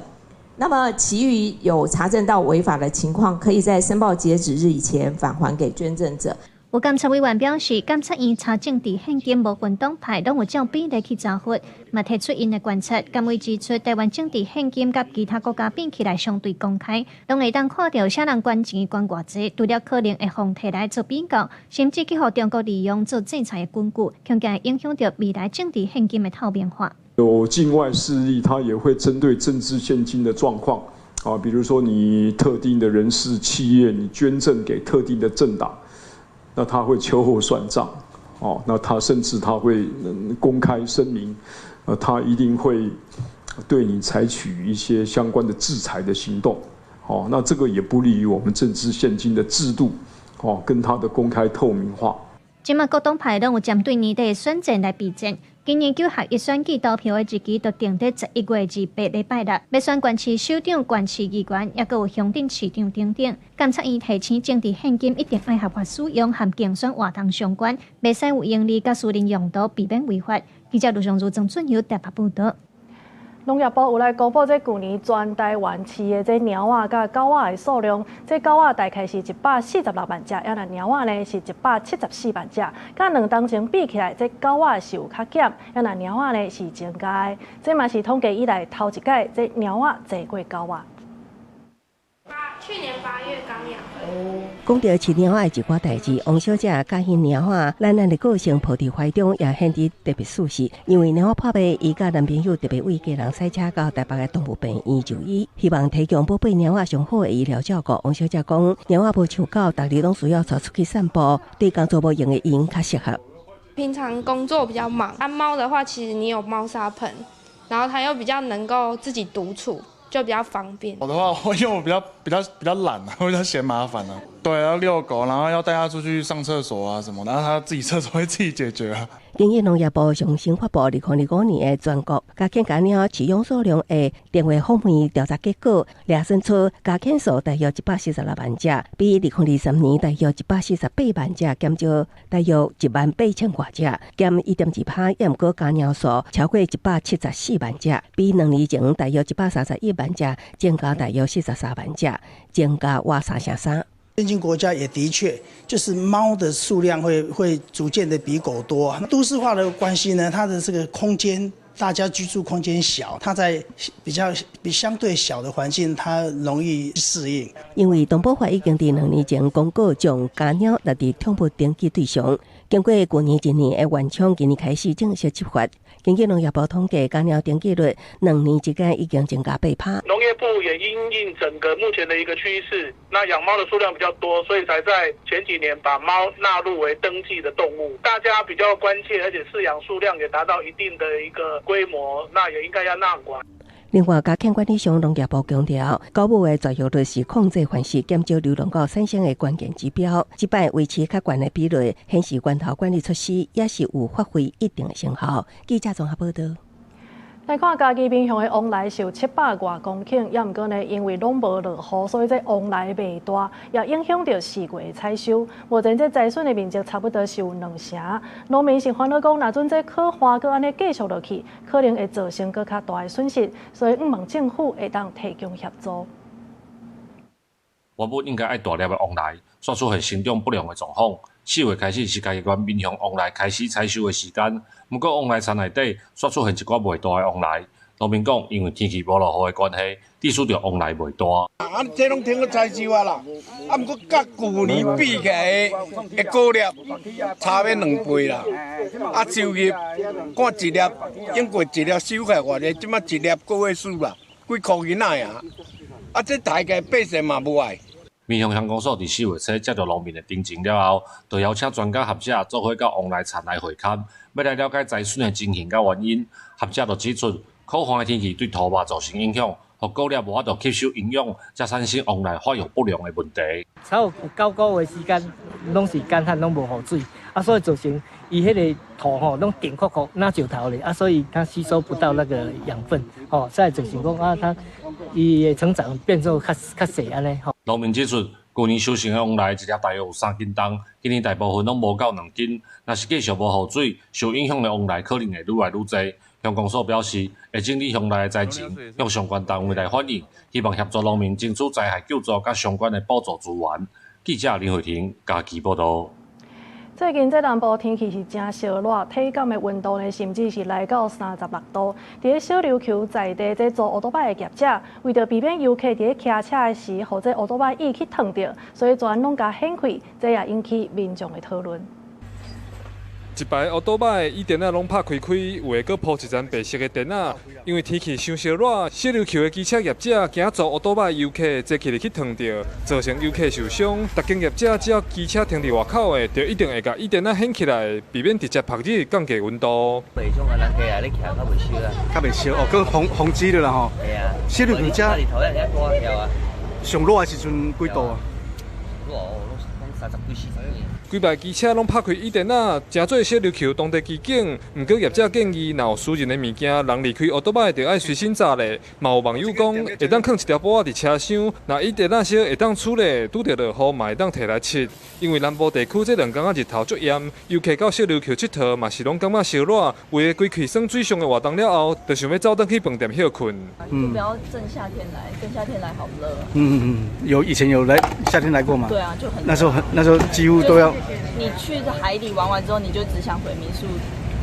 那麼，其餘有查證到違法的情況，可以在申報截止日以前返還給捐贈者。有監察委員表示，監察院查政治獻金無分黨派，攏有照比例去查核，嘛提出𪜶的觀察。監委指出，台灣政治獻金佮其他國家比起來相對公開，攏會當看著啥人捐錢捐偌濟，除了可能會予提來做比較，甚至去予中國利用做制裁的根據，恐驚會影響著未來政治獻金的透明化。有境外勢力，他也會針對政治獻金的狀況，啊，比如說你特定的人士、企業，你捐贈給特定的政黨。那他會秋後算賬，哦，那他甚至他會公開聲明，他一定會對你採取一些相關的制裁的行動，哦，那這個也不利於我們政治獻金的制度，哦，跟他的公開透明化。這馬各黨派攏有針對年底的選戰來備戰。今年九合一選舉投票的日期就定佇11月28禮拜六，欲選縣市首長、縣市議員，抑閣有鄉鎮市長等等。監察院提醒，政治獻金一定愛合法使用，和競選活動相關，袂使有營利佮私人用途，避免違法。記者盧尚如、曾俊友台北報導。農業部有來公布，這舊年全台灣飼的這貓仔佮狗仔的數量，這狗仔大概是146萬隻，啊若貓仔呢是174萬隻。佮兩冬前比起來，這狗仔是有較減，啊若貓仔呢是增加的。這嘛是統計以來頭一擺，這貓仔濟過狗仔。去年8月剛養。講著飼貓仔的一寡代誌，王小姐佮彼貓仔懶懶的個性抱佇懷中，也顯得特別舒適。因為貓仔破病，伊佮男朋友特別為家人駛車到台北的動物病院就醫，希望提供寶貝貓仔上好的醫療照顧。王小姐講，貓仔無像狗，逐日攏需要帶出去散步，對工作無閒的𪜶較適合。平常工作比較忙，啊貓的話，其實你有貓砂盆，然後它又比較能夠自己獨處。就比較方便。我的話，因為我比較懶，我比較嫌麻煩啊。對，要遛狗，然後要帶它出去上廁所啊什麼，然後它自己廁所會自己解決啊。根據農業部上新發布2025年的全國家犬家貓飼養數量的電話訪問調查結果，掠算出家犬數大約146萬隻，比2023年大約148萬隻減少大約1萬8千外隻，減1.2%。也毋過家貓數超過174萬隻，比2年前大約131萬隻增加大約43萬隻，增加倚3成3。先進國家也的確，就是貓的數量會逐漸的比狗多。都市化的關係呢，它的這個空間，大家居住空間小，它在比較比相對小的環境，它容易適應。因為動保法已經佇2年前公告將家貓納佇寵物登記對象，經過舊年一年的緩衝，今年開始正式執法。根據農業部統計，家貓登記率2年之間已經增加8%。農業部也因應整個目前的一個趨勢，那養貓的數量比較多，所以才在前幾年把貓納入為登記的動物。大家比較關切，而且飼養數量也達到一定的一個規模，那也應該要納管。另外，家犬管理上，農業部強調，狗母的絕育率是控制繁殖、減少流浪狗產生的關鍵指標。這擺維持較懸的比率，顯示源頭管理措施也是有發揮一定的成效。記者綜合報道。來看嘉義民雄的黃梨是有700外公頃，也毋過呢，因為攏無落雨，所以這黃梨袂大，也影響著四月的採收。目前這災損的面積差不多是有兩成。農民是煩惱講，若準這洘旱閣按呢繼續落去，可能會造成閣較大的損失，所以向望政府會當提供協助。原本應該愛大粒的黃梨，煞出現生長不良的狀況。4月開始是嘉義縣民雄黃梨開始採收的時間，毋過黃梨田內底煞出現一寡袂大的黃梨。農民講，因為天氣無落雨的關係，致使著黃梨袂大。啊，這攏停咧採收啊啦，啊，毋過佮舊年比起來的果粒差欲兩倍啦。啊，收入看一粒，經過一粒收起來偌濟，這擺一粒個位數啦，幾箍銀仔爾。啊，這大家百姓嘛無愛。民雄鄉公所佇4月初接著農民的陳情了後，就邀請專家學者做伙到黃梨田來會勘，欲來了解災損的情形佮原因。學者就指出，洘旱的天氣對土肉造成影響，予果粒無法度吸收營養，才產生黃梨發育不良的問題。差不多9個月時間，攏是乾旱，攏無雨水，啊，所以造成伊彼个土吼攏硬殼殼，若石頭咧，啊，所以它吸收不到那個養分，吼，所以造成講啊，它伊的成長變做較較細按呢吼。農民指出，舊年收成的黃梨一粒大約有3斤重，今年大部分攏無夠2斤。若是繼續無雨水，受影響的黃梨可能會愈來愈濟。鄉公所表示，會整理鄉內的災情，向相關單位來反映，希望協助農民爭取災害救助佮相關的補助資源。記者林慧婷嘉義報導。最近這南部天氣是誠燒熱，體感的溫度呢，甚至是來到36度。佇咧小琉球在地這租歐多擺的業者，為著避免遊客佇咧騎車的時，予這歐多擺椅去燙著，所以全攏共掀開，這也引起民眾的討論。一排烏多擺椅墊仔攏拍開開，有的閣鋪一層白色的墊仔。因為天氣傷燒熱，小琉球的機車業者驚坐烏多擺遊客坐起來去燙著，造成遊客受傷。逐間業者只要機車停佇外口的，就一定會共椅墊仔掀起來，避免直接曝熱降低溫度。袂種啊，人客啊，你騎較袂燒啊。較袂燒哦，閣風風機了啦吼。係啊。小琉球遮。上熱的時陣幾度啊？熱哦，攏30幾40幾。規排機車攏拍開椅墊仔，誠做小琉球當地奇景。毋過業者建議，若有私人的物件，人離開烏多擺就愛隨身紮咧。嘛有網友講，會當囥一條布仔佇車廂，若椅墊仔燒會當處理，拄著落雨嘛會當提來拭。因為南部地區這兩工仔日頭足炎，遊客到小琉球𨑨迌嘛是攏感覺燒熱。有的規氣耍水上的活動了後，就想欲走轉去飯店歇睏。就不要正夏天來，正夏天來好熱。嗯嗯嗯，有以前有來夏天來過嗎？對啊，就很那時候幾乎都要。你去海裡玩完之後，你就只想回民宿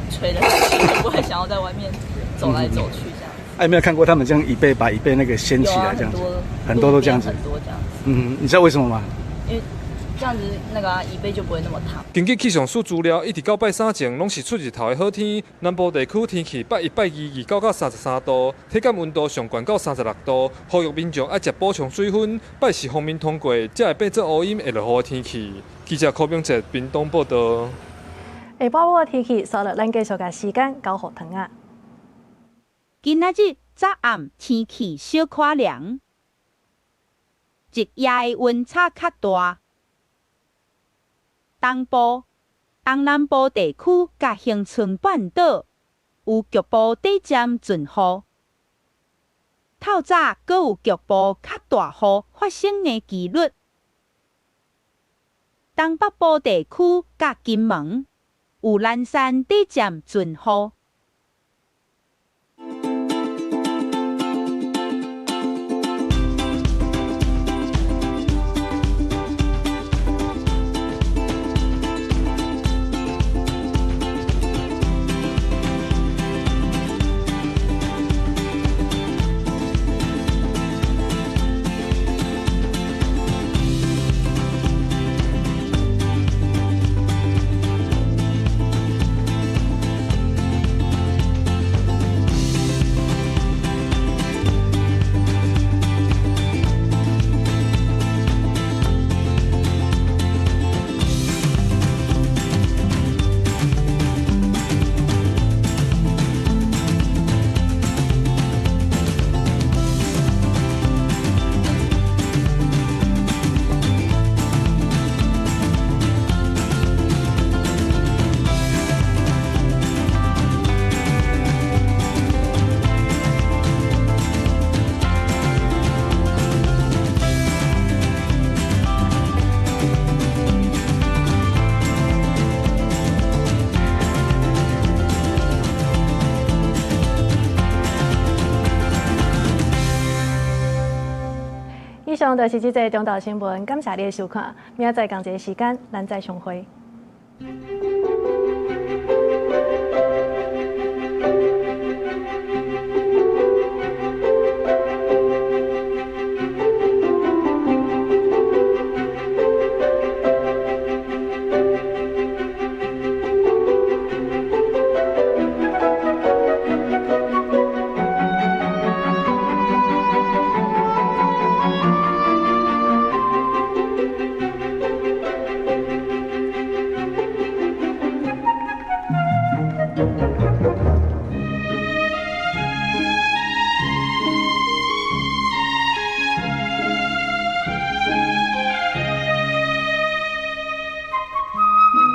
吹冷氣，就不會想要在外面走來走去這樣。哎，有沒有看過他們這樣椅背把椅背那個掀起來這樣子？很多都這樣子。很多這樣子。嗯，你知道為什麼嗎？因為這樣子那個椅背就不會那麼燙。根據氣象署資料，一直到拜三前，攏是出日頭的好天。南部地區天氣拜一、拜二29到33度，體感溫度上懸到36度。呼籲民眾愛食補充水分。拜四鋒面通過，才會變做烏陰會落雨的天氣。記者柯明哲屏東報道。下晡晡的天氣，煞落咱繼續共時間交予唐仔。今仔日早暗天氣小可涼，日夜的溫差較大。東部、東南部地區佮恆春半島有局部短暫陣雨。透早閣有局部較大雨發生的機率。東北部地區佮金門有零散短暫陣雨。以上就是這節中島新聞，感謝你的收看。明仔載仝一个時間，咱再相會。